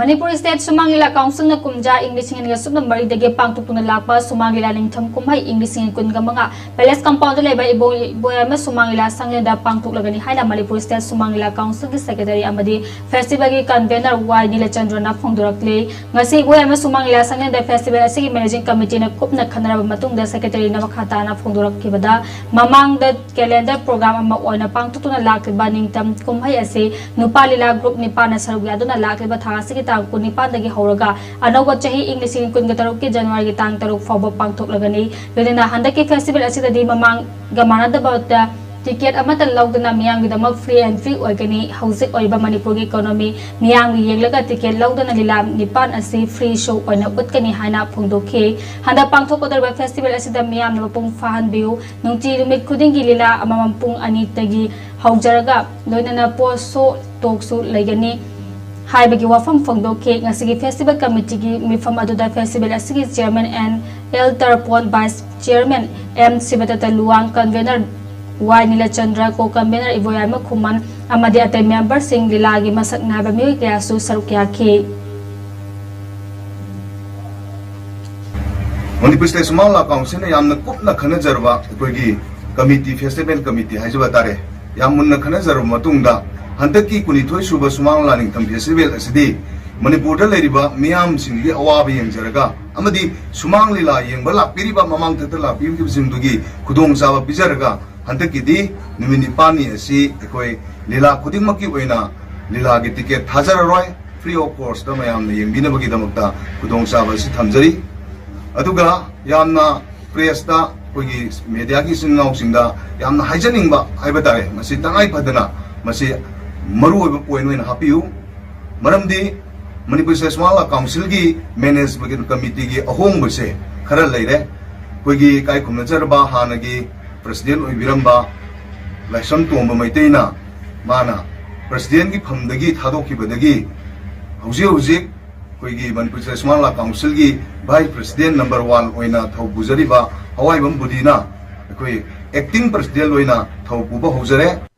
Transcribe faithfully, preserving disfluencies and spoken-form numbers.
Manipur state ꯁꯨꯃꯥꯡ ꯂꯤꯂꯥ ꯀꯥꯎꯟꯁꯤꯜꯅ ꯀꯨꯝꯖꯥ ꯏꯪ ꯂꯤꯁꯤꯡ ꯑꯅꯤꯒ ꯁꯨꯞꯅ ꯃꯔꯤꯗꯒꯤ ꯄꯥꯡꯊꯣꯛꯇꯨꯅ ꯂꯥꯛꯄ ꯁꯨꯃꯥꯡ ꯂꯤꯂꯥ ꯅꯤꯡꯊꯝ ꯀꯨꯝꯍꯩ ꯏꯪ ꯂꯤꯁꯤꯡ ꯑꯅꯤ ꯀꯨꯟꯒ ꯃꯉꯥ ꯄꯦꯂꯦꯁ ꯀꯝꯄꯥꯎꯟꯗ ꯂꯩꯕ ꯏꯕꯣ-, ꯏꯕꯣꯌꯥꯏꯃ ꯁꯨꯃꯥꯡ ꯂꯤꯂꯥ ꯁꯪꯂꯦꯟꯗ ꯄꯥꯡꯊꯣꯛꯂꯒꯅꯤ ꯍꯥꯏꯅ ꯃꯅꯤꯄꯨꯔ ꯁ꯭ꯇꯦꯠ ꯁꯨꯃꯥꯡ ꯂꯤꯂꯥ ꯀꯥꯎꯟꯁꯤꯜꯒꯤ ꯁꯦꯀ꯭ꯔꯦꯇꯔꯤ ꯑꯃꯗꯤ ꯐꯦꯁꯇꯤꯚꯦꯜꯒꯤ ꯀꯟꯚꯦꯅꯔ ꯋꯥꯏ ꯅꯤꯂꯆꯟꯗ꯭ꯔꯅ ꯐꯣꯡꯗꯣꯔꯛꯂꯤ꯫ ꯉꯁꯤ ꯏꯕꯣꯌꯥꯏꯃ ꯁꯨꯃꯥꯡ ꯂꯤꯂꯥ ꯁꯪꯂꯦꯟꯗ ꯐꯦꯁꯇꯤꯚꯦꯜ ꯑꯁꯤꯒꯤ ꯃꯦꯅꯦꯖꯤꯡ ꯀꯃꯤꯇꯤꯅ ꯀꯨꯞꯅ ꯈꯟꯅꯔꯕ ꯃꯇꯨꯡꯗ ꯁꯦꯀ꯭ꯔꯦꯇꯔꯤꯅ ꯃꯈꯥ ꯇꯥꯅ ꯐꯣꯡꯗꯣꯔꯛꯈꯤꯕꯗ, ꯃꯃꯥꯡꯗ ꯀꯦꯂꯦꯟꯗꯔ ꯄ꯭ꯔꯣꯒ꯭ꯔꯥꯝ ꯑꯃ ꯑꯣꯏꯅ ꯄꯥꯡꯊꯣꯛꯇꯨꯅ ꯂꯥꯛꯂꯤꯕ ꯅꯤꯡꯊꯝ ꯀꯨꯝꯍꯩ ꯑꯁꯤ ꯅꯨꯄꯥ ꯂꯤꯂꯥ ꯒ꯭ꯔꯨꯞ ꯅꯤꯄꯥꯟꯅ ꯁꯔꯨꯛ ꯌꯥꯗꯨꯅ ꯂꯥꯛꯂꯤꯕ ꯊꯥ ꯑꯁꯤꯒꯤ ꯇꯥꯡ ꯀꯨꯟꯅꯤꯄꯥꯟꯗꯒꯤ ꯍꯧꯔꯒ ꯑꯅꯧꯕ ꯆꯍꯤ ꯏꯪ ꯂꯤꯁꯤꯡ ꯀꯨꯟꯒ ꯇꯔꯨꯛꯀꯤ ꯖꯅꯋꯥꯔꯤꯒꯤ ꯇꯥꯡ ꯇꯔꯨꯛ ꯐꯥꯎꯕ ꯄꯥꯡꯊꯣꯛꯂꯒꯅꯤ꯫ ꯂꯣꯏꯅꯅ ꯍꯟꯗꯛꯀꯤ ꯐꯦꯁꯇꯤꯚꯦꯜ ꯑꯁꯤꯗꯗꯤ ꯃꯃꯥꯡꯒ ꯃꯥꯟꯅꯗꯕꯗ ꯇꯤꯀꯦꯠ ꯑꯃꯠꯇ ꯂꯧꯗꯅ ꯃꯤꯌꯥꯝꯒꯤꯗꯃꯛ ꯐ꯭ꯔꯤ ꯑꯦꯟꯇ꯭ꯔꯤ ꯑꯣꯏꯒꯅꯤ꯫ ꯍꯧꯖꯤꯛ ꯑꯣꯏꯔꯤꯕ ꯃꯅꯤꯄꯨꯔꯒꯤ ꯏꯀꯣꯅꯣꯃꯤ ꯃꯤꯌꯥꯝꯒꯤ ꯌꯦꯡꯂꯒ ꯇꯤꯀꯦꯠ ꯂꯧꯗꯅ ꯂꯤꯂꯥ ꯅꯤꯄꯥꯟ ꯑꯁꯤ ꯐ꯭ꯔꯤ ꯁꯣ ꯑꯣꯏꯅ ꯎꯠꯀꯅꯤ ꯍꯥꯏꯅ ꯐꯣꯡꯗꯣꯛꯈꯤ꯫ ꯍꯟꯗꯛ ꯄꯥꯡꯊꯣꯛꯀꯗꯧꯔꯤꯕ ꯐꯦꯁꯇꯤꯚꯦꯜ ꯑꯁꯤꯗ ꯃꯤꯌꯥꯝꯅ ꯃꯄꯨꯡ ꯐꯥꯍꯟꯕꯤꯌꯨ꯫ ꯅꯨꯡꯇꯤ ꯅꯨꯃꯤꯠ ꯈꯨꯗꯤꯡꯒꯤ ꯂꯤꯂꯥ ꯑꯃꯃꯝ ꯄꯨꯡ ꯑꯅꯤꯗꯒꯤ ꯍꯧꯖꯔꯒ ꯂꯣꯏꯅꯅ ꯄꯣꯁ ꯁꯣ, ꯇꯣꯛꯁꯨ ꯂꯩꯒꯅꯤ ꯍꯥꯏꯕꯒꯤ ꯋꯥꯐꯝ ꯐꯣꯡꯗꯣꯛꯈꯤ꯫ ꯉꯁꯤꯒꯤ ꯐꯦꯁꯇꯤꯚꯦꯜ ꯀꯃꯤꯇꯤꯒꯤ ꯃꯤꯐꯝ ꯑꯗꯨꯗ ꯐꯦꯁꯇꯤꯚꯦꯜ ꯑꯁꯤꯒꯤ chairman N L Tarpon, vice chairman M Sibadatta Luwang, convener Y Nilachandra, co convener ꯏꯕꯣꯌꯥꯏꯃ ꯈꯨꯃꯟ ꯑꯃꯗꯤ ꯑꯇꯩ ꯃꯦꯝꯕꯔꯁꯤꯡ, ꯂꯤꯂꯥꯒꯤ ꯃꯁꯛ ꯅꯥꯏꯕ ꯃꯤꯑꯣꯏ ꯀꯌꯥꯁꯨ ꯁꯔꯨꯛ ꯌꯥꯈꯤ꯫ ꯃꯅꯤꯄꯨꯔ ꯁ꯭ꯇꯦꯠ ꯁꯨꯃꯥꯡ ꯂꯤꯂꯥ ꯀꯥꯎꯟꯁꯤꯜꯅ ꯌꯥꯝꯅ ꯀꯨꯞꯅ ꯈꯟꯅꯖꯔꯕ ꯑꯩꯈꯣꯏꯒꯤ ꯀꯃꯤꯇꯤ, ꯐꯦꯁꯇꯤꯚꯦꯜ ꯀꯃꯤꯇꯤ ꯍꯥꯏꯖꯕ ꯇꯥꯔꯦ, ꯌꯥꯝ ꯃꯨꯟꯅ ꯈꯟꯅꯖꯔꯕ ꯃꯇꯨꯡꯗ ꯍꯟꯗꯛꯀꯤ ꯀꯨꯟꯅꯤꯊꯣꯏ ꯁꯨꯕ ꯁꯨꯃꯥꯡ ꯂꯤꯂꯥ ꯅꯤꯡꯊꯝ ꯐꯦꯁꯇꯤꯚꯦꯜ ꯑꯁꯤꯗꯤ ꯃꯅꯤꯄꯨꯔꯗ ꯂꯩꯔꯤꯕ ꯃꯤꯌꯥꯝꯁꯤꯡꯒꯤ ꯑꯋꯥꯕ ꯌꯦꯡꯖꯔꯒ ꯑꯃꯗꯤ ꯁꯨꯃꯥꯡ ꯂꯤꯂꯥ ꯌꯦꯡꯕ ꯂꯥꯛꯄꯤꯔꯤꯕ, ꯃꯃꯥꯡꯊꯛꯇ ꯂꯥꯛꯄꯤꯔꯤꯕꯁꯤꯡꯗꯨꯒꯤ ꯈꯨꯗꯣꯡꯆꯥꯕ ꯄꯤꯖꯔꯒ ꯍꯟꯗꯛꯀꯤꯗꯤ ꯅꯨꯃꯤꯠ ꯅꯤꯄꯥꯜꯅꯤ ꯑꯁꯤ ꯑꯩꯈꯣꯏ ꯂꯤꯂꯥ ꯈꯨꯗꯤꯡꯃꯛꯀꯤ ꯑꯣꯏꯅ ꯂꯤꯂꯥꯒꯤ ꯇꯤꯀꯦꯠ ꯊꯥꯖꯔꯔꯣꯏ, ꯐ꯭ꯔꯤ ꯑꯣꯐ ꯀꯣꯁꯇ ꯃꯌꯥꯝꯅ ꯌꯦꯡꯕꯤꯅꯕꯒꯤꯗꯃꯛꯇ ꯈꯨꯗꯣꯡꯆꯥꯕ ꯑꯁꯤ ꯊꯝꯖꯔꯤ꯫ ꯑꯗꯨꯒ ꯌꯥꯝꯅ ꯄ꯭ꯔꯦꯁꯇ, ꯑꯩꯈꯣꯏꯒꯤ ꯃꯦꯗꯤꯌꯥꯒꯤ ꯏꯆꯤꯟ ꯏꯅꯥꯎꯁꯤꯡꯗ ꯌꯥꯝꯅ ꯍꯥꯏꯖꯅꯤꯡꯕ ꯍꯥꯏꯕ ꯇꯥꯔꯦ, ꯃꯁꯤ ꯇꯉꯥꯏ ꯐꯗꯅ ꯃꯁꯤ ꯃꯔꯨꯑꯣꯏꯕ ꯄꯣꯏꯟ ꯑꯣꯏꯅ ꯍꯥꯞꯄꯤꯌꯨ꯫ ꯃꯔꯝꯗꯤ ꯃꯅꯤꯄꯨꯔ ꯁ꯭ꯇꯦꯠ ꯁꯨꯃꯥꯡ ꯂꯤꯂꯥ ꯀꯥꯎꯟꯁꯤꯜꯒꯤ ꯃꯦꯅꯦꯖꯃꯦꯟ ꯀꯃꯤꯇꯤꯒꯤ ꯑꯍꯣꯡꯕꯁꯦ ꯈꯔ ꯂꯩꯔꯦ꯫ ꯑꯩꯈꯣꯏꯒꯤ ꯏꯀꯥꯏ ꯈꯨꯝꯅꯖꯔꯕ ꯍꯥꯟꯅꯒꯤ ꯄ꯭ꯔꯁꯤꯗꯦꯟ ꯑꯣꯏꯕꯤꯔꯝꯕ ꯂꯥꯏꯁ꯭ꯔꯝ ꯇꯣꯝꯕ ꯃꯩꯇꯩꯅ ꯃꯥꯅ ꯄ꯭ꯔꯁꯤꯗꯦꯟꯒꯤ ꯐꯝꯗꯒꯤ ꯊꯥꯗꯣꯛꯈꯤꯕꯗꯒꯤ ꯍꯧꯖꯤꯛ ꯍꯧꯖꯤꯛ ꯑꯩꯈꯣꯏꯒꯤ ꯃꯅꯤꯄꯨꯔ ꯁ꯭ꯇꯦꯠ ꯁꯨꯃꯥꯡ ꯂꯤꯂꯥ ꯀꯥꯎꯟꯁꯤꯜꯒꯤ ꯚꯥꯏꯁ ꯄ꯭ꯔꯁꯤꯗꯦꯟ ꯅꯝꯕꯔ ꯋꯥꯟ ꯑꯣꯏꯅ ꯊꯧ ꯄꯨꯖꯔꯤꯕ ꯍꯋꯥꯏꯕꯝ ꯕꯨꯙꯤꯅ ꯑꯩꯈꯣꯏ ꯑꯦꯛꯇꯤꯡ ꯄ꯭ꯔꯁꯤꯗꯦꯟ ꯑꯣꯏꯅ ꯊꯧ ꯄꯨꯕ ꯍꯧꯖꯔꯦ꯫